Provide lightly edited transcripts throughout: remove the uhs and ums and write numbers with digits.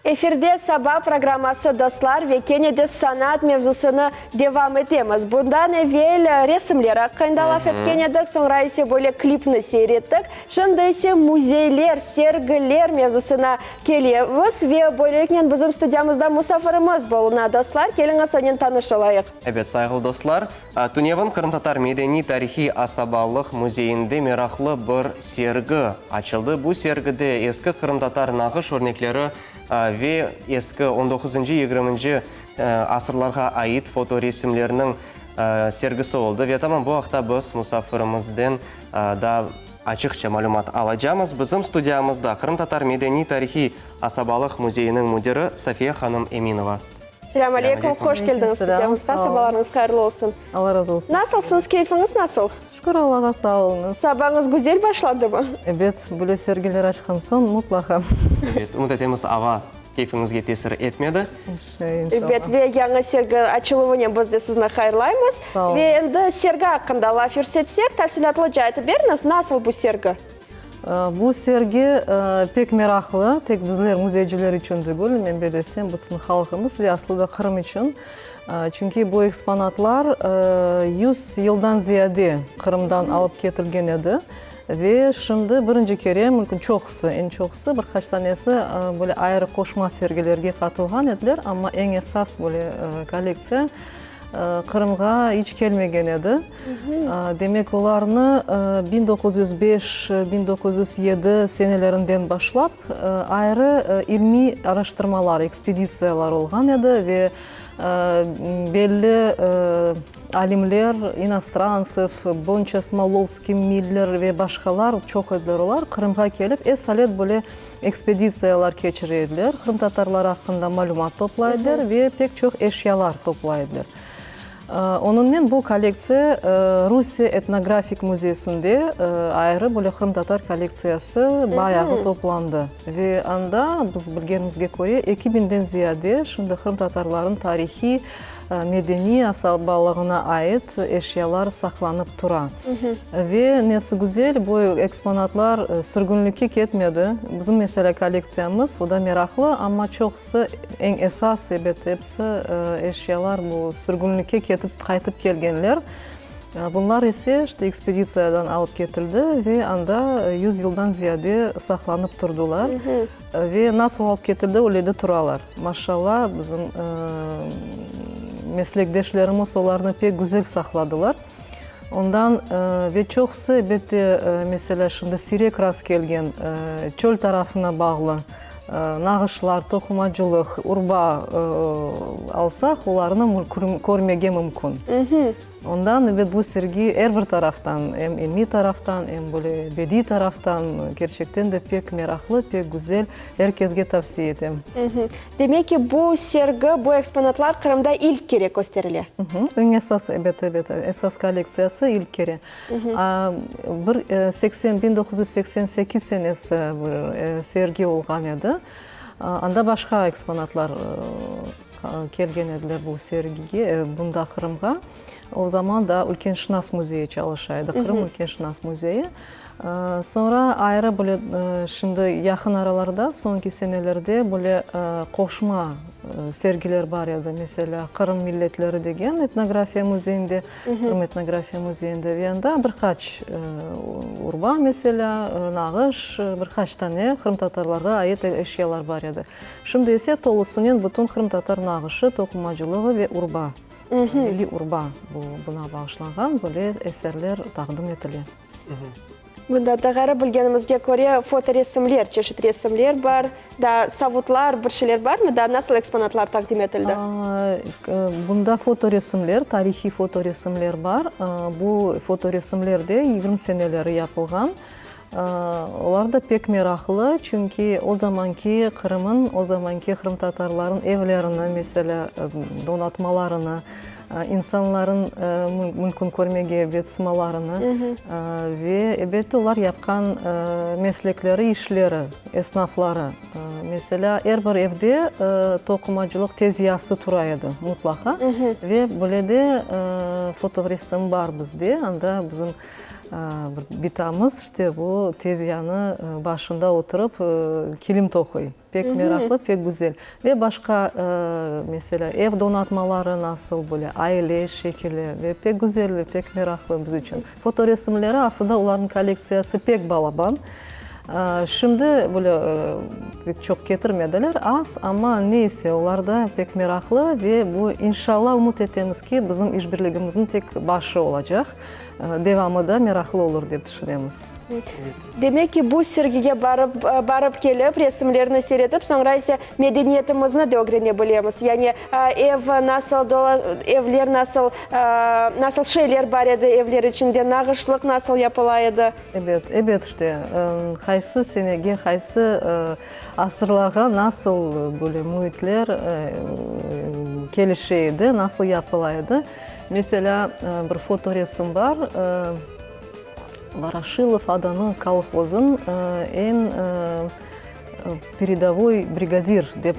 Efirde Saba programması, dostlar, ve kene de sanat mevzusını devam etemiz. Bundan evel resimler aqqında laf etken edik, soñra ise böyle klipni seyir ettik. Şimdi ise müzeyler, sergiler mevzusına kelemiz ve böyleliknen bizim studiyamızda musafirimiz buluna, dostlar. Keliñiz, onen tanış olayıq. Ebet, sayğılı dostlar, tünevin Qırımtatar medeniy-tarihiy asabalıq müzeyinde meraqlı bir sergi açıldı. Bu sergide eski qırımtatar nağış örnekleri ve eski on doquzıncı, yigirminci asırlarğa ait fotoresimlerniñ sergisi oldı. Ve tamam bu aqta biz musafirimizden daa açıqça malümat alacamız. Bizim studiyamızda Qırımtatar medeniy-tarihiy asabalıq müzeyiniñ müdiri Safiye hanım Eminova. Selâm aleyküm, hoş keldiñiz studiyamızğa, sabalarıñız hayırlı olsun. Allah razı olsun. Nasılsıñız, keyfiñiz nasıl? Şükür Allağa, sağ oluñız. Sabañız güzel başladımı? Ebet, böyle sergiler açqan soñ mutlaqa. Ebet, ümüt etemiz, ava keyfiñizge tesir etmedi. İnşallah. Ebet, ve yañı sergi açıluvınen biz de sizni hayırlaymız. Sağ oluñ. Ve endi sergi aqqında laf yürsetsek, tafsilâtlıca aytıp beriñiz, nasıl bu sergi? Bu sergi pek meraqlı, tek bizler, müzeyciler içün degil, men bellesem, bütün halqımız ve aslı da Qırım içün. Çünki bu eksponatlar yüz yıldan ziyade Qırımdan alıp ketilgen edi ve şimdi birinci kere, mümkün çoqusı, eñ çoqusı, bir qaç tanesi böyle ayrı qoşma sergilerge qatılğan ediler, amma eñ esas böyle kollektsiya Qırımğa iç kelmegen edi. Demek, olarnı 1905, 1907 senelerinden başlap ayrı ilmiy araştırmalar, ekspeditsiyalar olğan edi ve belli alimler İnostrantsev, Bonça-Smolovskiy, Miller ve başqalar, çoq ediler olar, Qırımğa kelip esalet böyle Ekspeditsiyalar keçire ediler, qırımtatarlar aqqında malümat toplay ediler ve pek çoq eşyalar toplay ediler. Onıñnen bu kollektsiya Rusiye etnografik müzesinde ayrı böyle qırımtatar kollektsiyası bayağı toplandı. Ve anda, biz bilgenimizge köre, eki biñden ziyade şimdi qırımtatarlarnıñ tarihiy, medeniy asabalığına ait eşyalar saqlanıp tura. Ve nesi güzel, bu eksponatlar sürgünlikke ketmedi. Bizim, meselâ, kollektsiyamız, o da meraqlı, amma çoqusı, eñ esas, ebet, episi eşyalar bu sürgünlikke ketip, qaytıp kelgenler. Bunlar ise, işte, ekspeditsiyadan alıp ketildi ve anda yüz yıldan ziyade saqlanıp turdılar. Ve nasıl alıp ketildi, öyle de turalar. Maşallah, bizim meslekdeşlerimiz olarnı pek güzel saqladılar. Ondan ve çoqusı, elbette, meselâ, şimdi siyrek rastkelgen çöl tarafına bağlı nağışlar, toqumacılıq, urba alsaq, olarnı körmege mümkün. Ondan, ebet, bu sergi er bir taraftan, em ilmiy taraftan, em böyle bediy taraftan, kerçekten de pek meraqlı, pek güzel, er kesge tavsiye etem. Demek ki, bu sergi, bu eksponatlar Qırımda ilk kere kösterile? Eñ esas, ebet, ebet, esas kollektsiyası ilk kere. Bir seksen, 1988 senesi bir sergi olğan edi. Anda başqa eksponatlar Kelgen ediler bu sergige, bunda Qırımğa. O zaman da Ülkenşınas müzeyi çalışa edi, Qırım Ülkenşınas müzeyi. Soñra ayrı böyle şimdi yaqın aralarda, soñki senelerde böyle qoşma sergiler bar edi. Meselâ, Qırım milletleri degen etnografiya müzeyinde, Qırım etnografiya müzeyinde ve anda bir qaç urba, meselâ, nağış, bir qaç tane qırımtatarlarğa ait eşyalar bar edi. Şimdi ise tolusınen bütün qırımtatar nağışı, toqumacılığı ve urba, milliy urba bu buna bağışlanğan böyle eserler taqdim etile. Bundan da ğayrı, bilgenimizge köre, fotoresimler, çeşit resimler bar, daa savutlar, bir şeyler barmı? Daa nasıl eksponatlar taqdim etildi? Bunda fotoresimler, tarihiy fotoresimler bar. Bu fotoresimler de yigirmi seneleri yapılğan. Olar da pek meraqlı, çünki o zamanki Qırımın, o zamanki qırımtatarların evlerini, meselâ, donatmalarını, insanların mümkün körmege ebet sımalarını ve, ebette, olar yapqan meslekleri, işleri, esnafları. Meselâ, er bir evde toqumacılıq tezyası tura edi mutlaqa ve böyle de fotoresim bar bizde, anda bizim. Bir bitamız, işte, bu tezyanı başında oturıp kilim toquy. Pek meraqlı, pek güzel. Ve başqa, meselâ, ev donatmaları nasıl böyle, aile şekili ve pek güzel, pek meraqlı biz içün. Fotoresimleri, aslında, olarnıñ kollektsiyası pek balaban. Şimdi böyle pek çoq ketirmediler, az, amma ne ise, olar da pek meraqlı ve bu, inşallah, ümüt etemiz ki, bizim işbirligimizniñ tek başı olacaq. Devamı da meraqlı olur, dep tüşünemiz. Demek ki, bu sergige barıp, barıp kelip, resimlerni seyretip, soñra ise medeniyetimizni de ögrene bilemiz. Yani, ev nasıl, evler nasıl, nasıl şeyler bar edi evler içinde, nağışlıq nasıl yapıla edi. Ebet, ebet, işte, qaysı senege, qaysı asırlarğa nasıl böyle müitler kelişe edi, nasıl yapıla edi. Meselâ, bir fotoresim bar, Voroşilov adını kolhozın eñ peredovoy brigadir dep,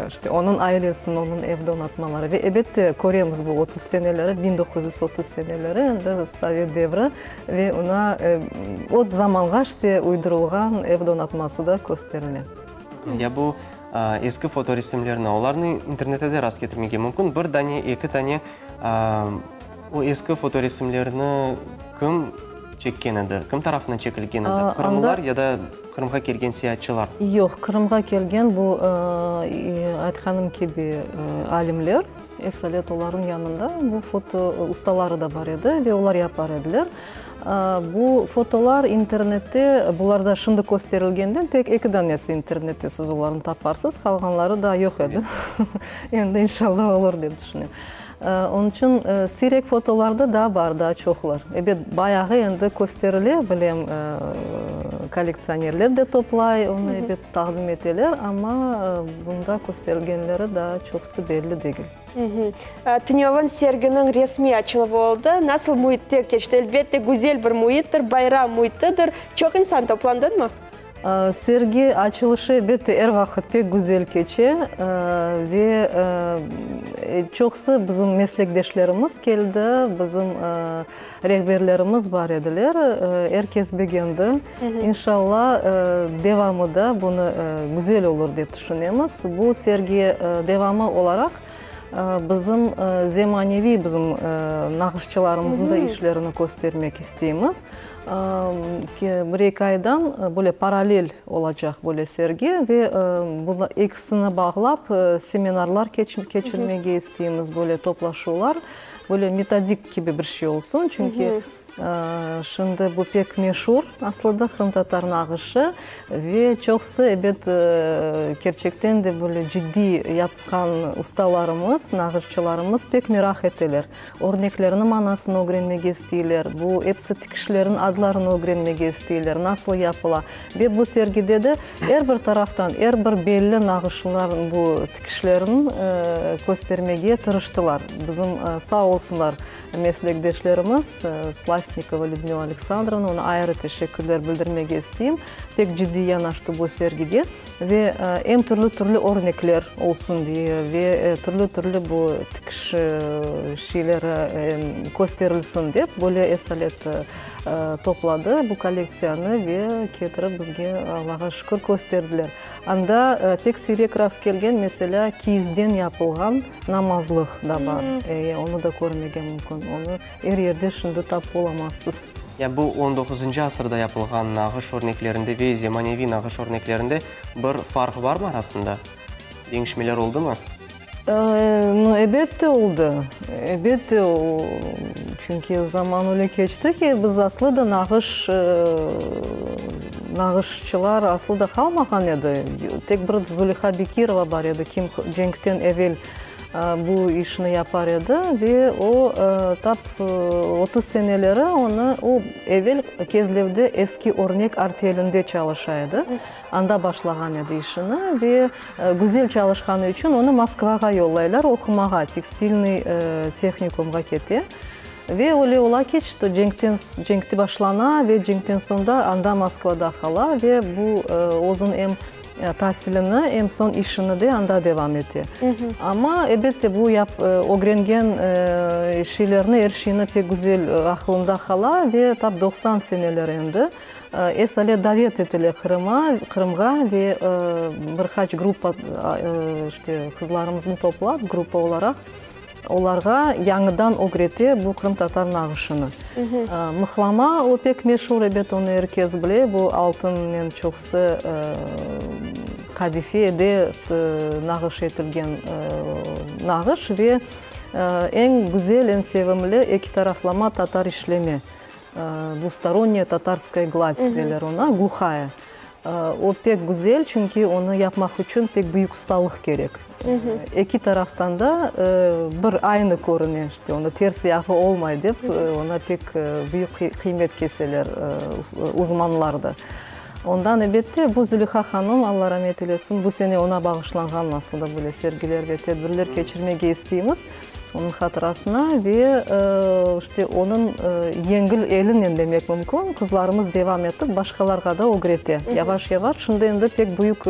işte, onıñ ailesiniñ, onıñ ev donatmaları. Ve, ebette, köremiz bu 30 seneleri, 1930 seneleri, endi sovet devri ve oña o zamanğa, işte, uydurılğan ev donatması da kösterile. Ya bu eski fotoresimlerni, olarnı internette de rast ketirmege mümkün, bir dane, eki dane o eski fotoresimlerni kim çekken edi, kim tarafından çekilgen edi, qırımlılar ya da Qırımğa kelgen seyaatçılar? Yoq, Qırımğa kelgen bu, aytqanım kibi, alimler, esalet olarnıñ yanında bu foto ustaları da bar edi ve olar yapar ediler. Bu fotolar internette, bularda şimdi kösterilgenden tek eki danesi internette siz olarnı taparsız, qalğanları daa yoq edi. Endi inşallah olur dep tüşünem. Onıñ içün siyrek fotolarda daa bar, daa çoqlar. Ebet, bayağı endi kösterile, bilem, kollektsionerler de toplay, onı ebet taqdim eteler, amma bunda kösterilgenleri daa çoqusı belli degil. Tünevin serginiñ resmiy açıluvı oldı. Nasıl müitte keçti? Elbette, güzel bir müittir, bayram müitidir. Çoq insan toplandınmı? Sergi açılışı, elbette, er vaqıt pek güzel keçe ve çoqusı bizim meslekdeşlerimiz keldi, bizim rehberlerimiz bar ediler. Er kes begendi. İnşalla, devamı da bunı güzel olur, dep tüşünemiz. Bu sergi devamı olaraq bizim zemaneviy bizim nağışçılarımıznıñ da işlerini köstermek isteymiz. Bir-eki aydan böyle parallel olacaq böyle sergi ve bu ekisini bağlap seminarlar keçirmege isteymiz, böyle toplaşuvlar, böyle metodik kibi bir şey olsun, çünki şimdi bu pek meşur aslı da qırımtatar nağışı ve çoqusı, ebet, kerçekten de böyle ciddiy yapqan ustalarımız, nağışçılarımız pek meraq eteler. Örneklerniñ manasını ögrenmege isteyler, bu episi tikişlerniñ adlarını ögrenmege isteyler, nasıl yapıla. Ve bu sergide de er bir taraftan, er bir belli nağışlılarnıñ bu tikişlerini köstermege tırıştılar. Bizim, sağ olsunlar, meslekdeşlerimiz, Slastikova Lüdmila Aleksandrovna, oña ayrı teşekkürler bildirmege isteyim, pek ciddiy yanaştı bu sergige. Ve em türlü-türlü örnekler olsun diye, ve türlü-türlü bu tikiş şeyleri kösterilsin dep, böyle esalet topladı bu kollektsiyanı ve ketirip bizge, Allağa şükür, kösterdiler. Anda pek siyrek rastkelgen, meselâ, kiyizden yapılğan namazlıq da bar. Onı da körmege mümkün. Onı Er yerde şimdi tapıp olamazsız. Ya bu on doquzıncı asırda yapılğan nağış örneklerinde ve zemaneviy nağış örneklerinde bir farq barmı arasında? Deñişmeler oldımı? Nu, ebette oldı. Ebette, çünki zaman öyle keçti ki, biz aslı da nağış, nağışçılar aslı da qalmağan edi. Tek bir Züleyha Bekirova bar edi, kim cenkten evel Bu işni yapar edi ve o, tap 30 seneleri onı, o, evel Kezlevde Eski Örnek artelinde çalışa edi. Anda başlağan edi işini ve güzel çalışqanı içün onı Moskvağa yollaylar oqumağa, tekstilnıy tehnikumğa kete. Ve öyle ola ki, çto cenkten, cenk başlana ve cenkten soñ da anda Moskvada qala ve bu özüñ em. Tasilini, em soñ işini de anda devam ete. Amma, elbette, bu yap ögrengen şeylerni, er şeyni pek güzel aqlında qala ve tap 90 seneler endi es-ale davet etile Qırıma, Qırımğa ve bir qaç gruppa, işte, qızlarımıznı toplap, gruppa olaraq, Olarğa yañıdan ögrete bu qırımtatar nağışını. Mıhlama, o pek meşur, ebet, onı er kes bile, bu altınnen çoqusı qadifede nağış etilgen nağış ve eñ güzel, eñ sevimli eki taraflama tatar işleme, dvustoronnyaya tatarskaya glad deyler oña, gluhaya. O pek güzel, çünki onı yapmaq içün pek büyük ustalıq kerek. Eki taraftan da bir aynı körüne, işte, onı ters yağı olmay dep, oña pek büyük qıymet keseler uzmanlar da. Ondan, elbette, bu Züleyha hanım, Alla ramet eylesin, bu sene oña bağışlanğan aslında böyle sergiler ve tedbirler keçirmege isteymiz. Onıñ hatırasına ve, işte, onıñ yengil elinen demek mümkün, qızlarımız devam etip, başqalarğa da ögrete. Yavaş-yavaş, şimdi endi pek büyük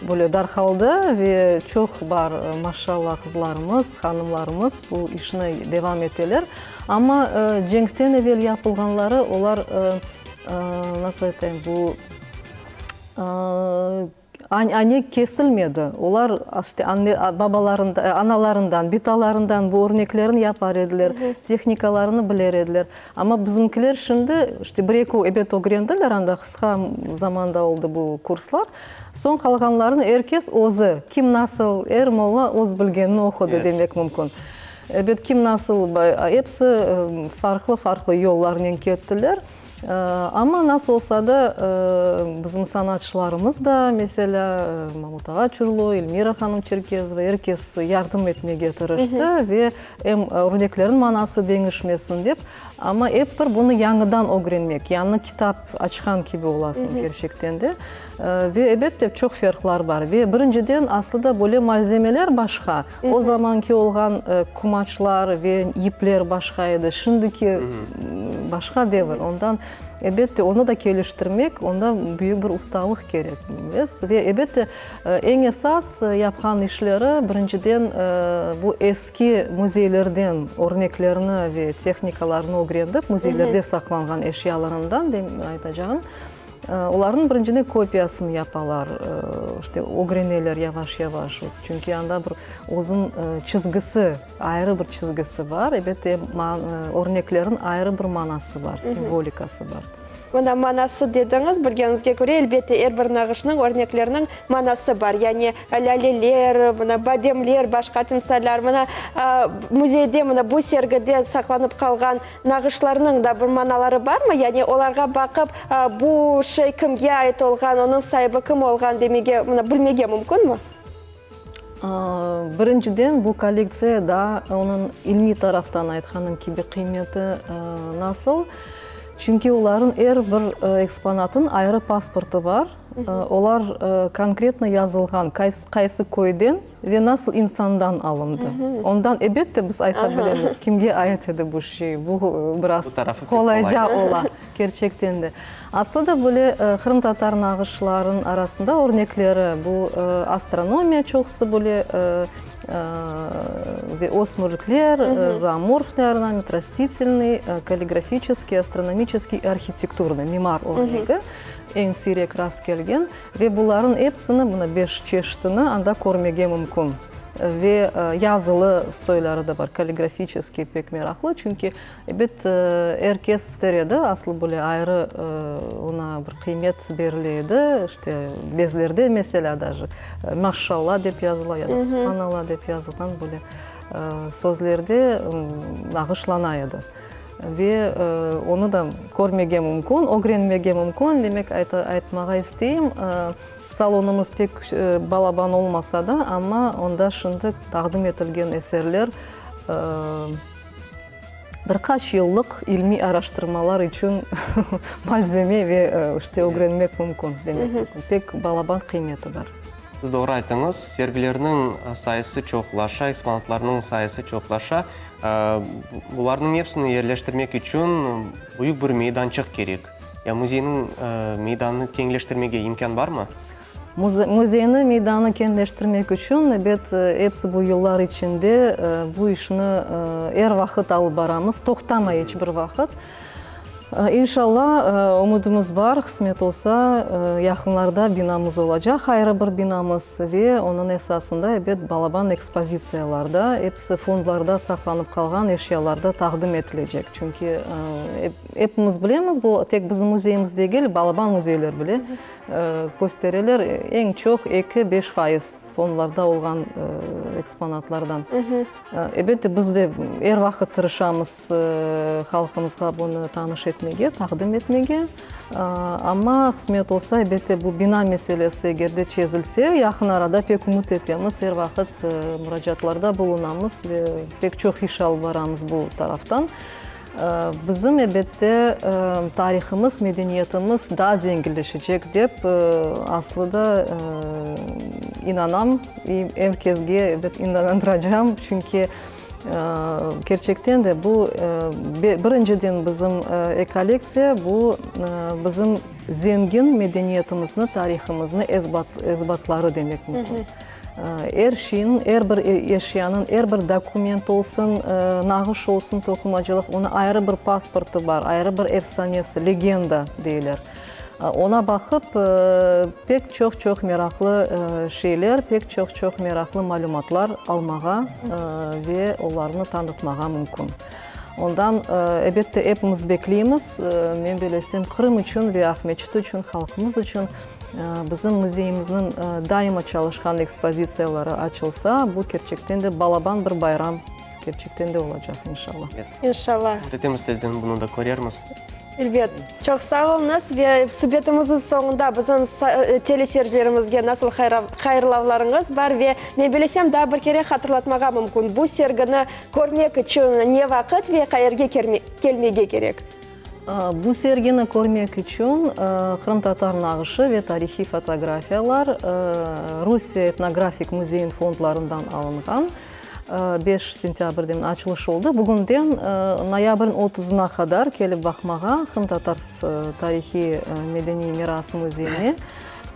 böyle darqaldı ve çoq bar, maşallah, qızlarımız, hanımlarımız bu işni devam eteler. Amma cenkten evel yapılğanları, olar, nasıl aytayım, bu Ane kesilmedi. Olar, işte, anne, babalarından, analarından, bitalarından bu örneklerini yapar ediler, tehnikalarını biler ediler. Amma bizimkiler şimdi, işte, bir-eki, ebet, ögrendiler, anda qısqa zamanda oldı bu kurslar. Soñ qalğanlarını er kes özü, kim nasıl, er molla öz bilgenini oqudı demek mümkün. Ebet, kim nasıl, episi farqlı-farqlı yollarnen kettiler. Amma nasıl olsa da, bizim sanatçılarımız da, meselâ, Mamut ağa Çurlu, Elmira hanım Çerkezova, er kes yardım etmege tırıştı ve em örneklerniñ manası deñişmesin dep, amma ep bir bunı yañıdan ögrenmek, yañı kitap açqan kibi olasıñ kerçekten de. Ve, ebette, çoq ferqlar bar. Ve, birinciden, aslı da böyle malzemeler başqa. O zamanki olğan kumaçlar ve yipler başqa edi, şimdiki başqa devir. Ondan, ebette, onı da keliştirmek, onda büyük bir ustalıq kerek, bilesiz. Ve, ebette, eñ esas yapqan işleri, birinciden, bu eski müzeylerden örneklerni ve tehnikalarnı ögrendip, müzeylerde saqlanğan eşyalarından, aytacağım. Olarnıñ birinciden kopiyasını yapalar, işte, ögreneler yavaş-yavaş, çünki anda bir özüñ çizgisi, ayrı bir çizgisi bar, elbette, örneklerniñ ayrı bir manası bar, simvolikası bar. Mına, manası dediñiz, bilgenimizge köre, elbette, er bir nağışnıñ, örneklerniñ manası bar. Yani, lâleler, mına, bademler, başqa timsaller. Mına, müzeyde, mına, bu sergide saqlanıp qalğan Nağışlarnıñ da bir manaları barmı? Yani olarğa baqıp, bu şey kimge ait olğan, onıñ saibi kim olğan demege, mına, bilmege mümkünmi? Birinciden, bu kollektsiya daa onıñ ilmiy taraftan aytqanım kibi qıymeti nasıl? Çünki olarnıñ er bir eksponatınıñ ayrı pasportı bar. Olar konkretno yazılğan, qaysı köyden ve nasıl insandan alındı. Ondan, ebette, biz ayta bilemiz, kimge ait edi bu şey. Bu biraz qolayca ola, kerçekten de. Aslı da böyle qırımtatar nağışlarınıñ arasında örnekleri, bu astronomiya çoqusı böyle ve ösmürlikler, zoomorfnıy ornament, rastitelnıy, kalligrafiçeskiy, astronomiçeskiy, arhitekturnıy, mimar örnegi. Eñ siyrek rastkelgen ve bularnıñ epsini, mına beş çeşitini anda körmege mümkün. Ve yazılı soyları da bar, kalligrafiçeskiy pek meraqlı, çünki, ebet, er kes ister edi, aslı böyle ayrı oña bir qıymet berile edi, işte, bezlerde, meselâ, daje maşşalla dep yazıla ya da subhanalla dep yazılğan böyle sözler de nağışlana edi. Ve onı da körmege mümkün, ögrenmege mümkün. Demek, aytmağa isteyim, salonımız pek balaban olmasa da, amma onda şimdi taqdim etilgen eserler bir qaç yıllıq ilmiy araştırmalar içün malzeme ve işte ögrenmek mümkün, demek mümkün. Pek balaban qıymeti bar. Siz doğru ayttıñız, sergilerniñ sayısı çoqlaşa, eksponatlarnıñ sayısı çoqlaşa. Bularnıñ epsini yerleştirmek içün büyük bir meydançıq kerek. Ya müzeyniñ meydanını keñleştirmege imkân barmı? Müzeyni meydanı keñleştirmek içün, ebet, episi bu yıllar içinde bu işni er vaqıt alıp baramız, toqtamay iç bir vaqıt. İnşalla, ümüdimiz bar, qısmet olsa, yaqınlarda binamız olacaq, ayrı bir binamız ve onıñ esasında, ebet, balaban ekspozitsiyalar da, episi fondlarda saqlanıp qalğan eşyalar da taqdim etilecek. Çünki epimiz bilemiz, bu tek bizim müzeyimiz degil, balaban müzeyler bile köstereler, eñ çoq eki, 5% fondlarda olğan eksponatlardan. Elbette, biz de er vaqıt tırışamız halqımızğa bunı tanış etmege, taqdim etmege. Amma qısmet olsa, elbette, bu bina meselesi eger de çezilse, yaqın arada pek ümüt etemiz, er vaqıt muracaatlarda bulunamız ve pek çoq iş alıp baramız bu taraftan. Bizim, elbette, tarihımız, medeniyetimiz daa zenginleşecek dep, aslı da inanam, er kesge, ebet, inandıracam, çünki kerçekten de bu, birinciden, bizim e-kollektsiya, bu bizim zengin medeniyetimizni, tarihımıznı esbatları demek mümkün. Er şeyniñ, er bir eşyanıñ, er bir dokument olsun, nağış olsun, toqumacılıq, onıñ ayrı bir pasportı bar, ayrı bir efsanesi, legenda deyler. Oña baqıp, pek çoq-çoq meraqlı şeyler, pek çoq-çoq meraqlı malümatlar almağa ve olarnı tanıtmağa mümkün. Ondan, elbette, epimiz bekleymiz. Men belesem, Qırım içün ve Aqmeçit içün, halqımız içün Bizim müzeyimizniñ daima çalışqan ekspozitsiyaları açılsa, bu kerçekten de balaban bir bayram kerçekten de olacaq, inşallah. İnşallah. Ümüt etemiz, tezden bunı da körermiz. Elbet. Çoq sağ oluñız ve subetimizniñ soñunda bizim teleseyircilerimizge nasıl hayırlavlarıñız bar ve men bilesem, daa bir kere hatırlatmağa mümkün, bu sergini körmek içün ne vaqıt ve qayerge kelmege kerek? Bu sergini körmek içün qırımtatar nağışı ve tarihiy fotografiyalar Rusiye etnografik müzeyiniñ fondlarından alınğan. 5 sentâbrden açılış oldı. Bugünden noyabrniñ otuzına qadar kelip baqmağa Qırımtatar tarihiy medeniy miras müzeyine.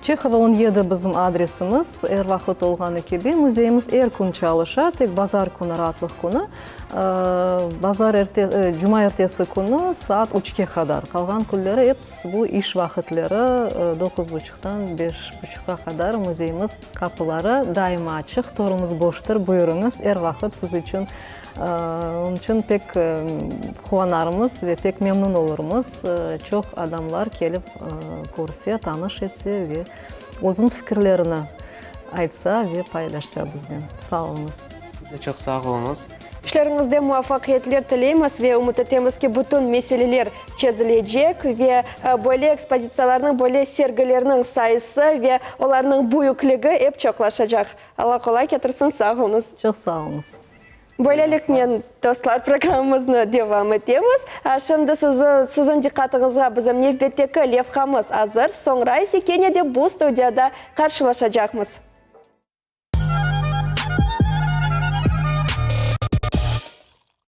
Çehova 17 bizim adresimiz, er vaqıt olğanı kibi. Müzeyimiz er kün çalışa, tek bazar künü raatlıq künü. Bazar erte, cuma ertesi künü saat üçke qadar. Qalğan künleri episi bu iş vaqıtları, doquz buçuqtan beş buçuqqa qadar müzeyimiz qapıları daima açıq, torumız boştır, buyurıñız, er vaqıt siz içün. Onıñ içün pek quvanarmız ve pek memnün olurmız, çoq adamlar kelip körse, tanış etse ve özüniñ fikirlerini aytsa ve paylaşsa biznen. Sağ oluñız. Siz de çoq sağ oluñız. İşleriñizde muvafaqiyetler tileymiz ve ümüt etemiz ki, bütün meseleler çezilecek ve böyle ekspozitsiyalarnıñ, böyle sergilerniñ sayısı ve olarnıñ büyükligi ep çoqlaşacaq. Alla qolay ketirsin, sağ oluñız. Çoq sağ oluñız. Böyleliknen, dostlar, programmamıznı devam etemiz. Şimdi sizi, siziñ diqqatıñızğa bizim nevbetteki levhamız azır, soñra ise kene de bu studiyada qarşılaşacaqmız.